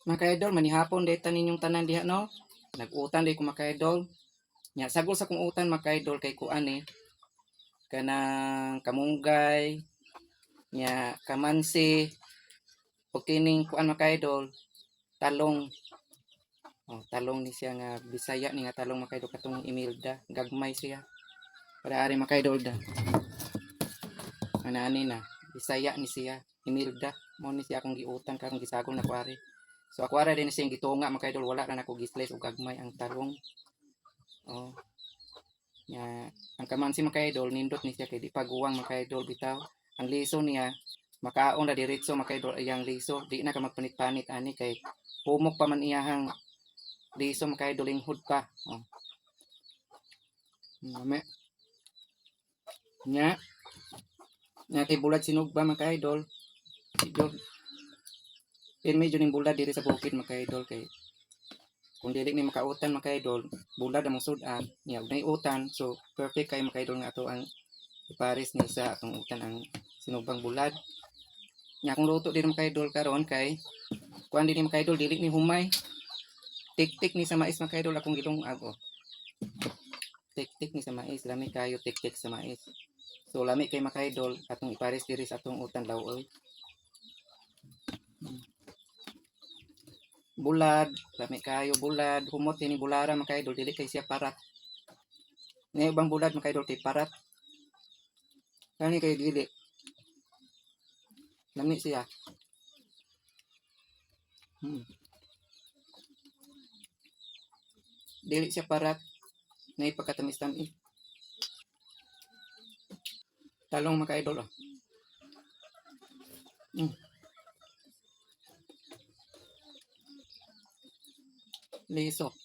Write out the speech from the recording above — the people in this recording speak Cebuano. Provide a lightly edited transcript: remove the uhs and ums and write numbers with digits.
Mga ka-idol, manihapon data ninyong tanan diha, no? Nag-utan di ko, mga ka-idol. Nya, sagol sa kong utan, mga ka-idol, kay kuan eh. Kanang kamunggay, nya kamansi, o kining kuan, mga ka-idol, talong. Oh, talong ni siya nga Bisaya ni nga talong, mga ka-idol, katong Imelda, gagmay siya. Para ari, mga ka-idol, da. Ana ani na, Bisaya ni siya, Imelda. Mo ni siya akong giutang karon, gisagol na ko ari. So ako ara din siyang gitunga, mga ka-idol, wala ra nako gislice og gagmay ang talong. Oh. Nya ang kamansi, mga ka-idol, nindot ni siya kay di pa guwang, mga ka-idol, bitaw. Ang liso niya makaon na diretso, mga ka-idol, iyang liso, di na ka magpanit-panit ani kay pumok pa man iyahang liso, mga ka-idol, linghod pa. Oh. Mame. Nya. Nya kay bulad sinugba, mga ka-idol. Medyo medyo ning bulad diri sa bukid, mga ka-idol, kay kung dili ni makautan, mga ka-idol, bulad ang sudan niya ug utan, so perfect kay, mga ka-idol, nga ato ang ipares ni sa atong utan ang sinugbang bulad. Nya akong luto diri, mga ka-idol, karon kay kuan dili, mga ka-idol, dili ni humay, tik-tik ni sa mais, mga ka-idol, akong gilungag, oh. Tik-tik ni sa mais, lami kayo tik-tik sa mais. So lami kay, mga ka-idol, atong ipares diri sa atong utan lawoy. Bulad, lami kayo bulad, humot ni bulara, mga ka-idol, dili kay siya parat. Nga ubang bulad, mga ka-idol, kay parat. Kani kay dili. Lami siya. Dili siya parat. Nay pagkatamis-tamis. Talong, mga ka-idol, oh. Liso.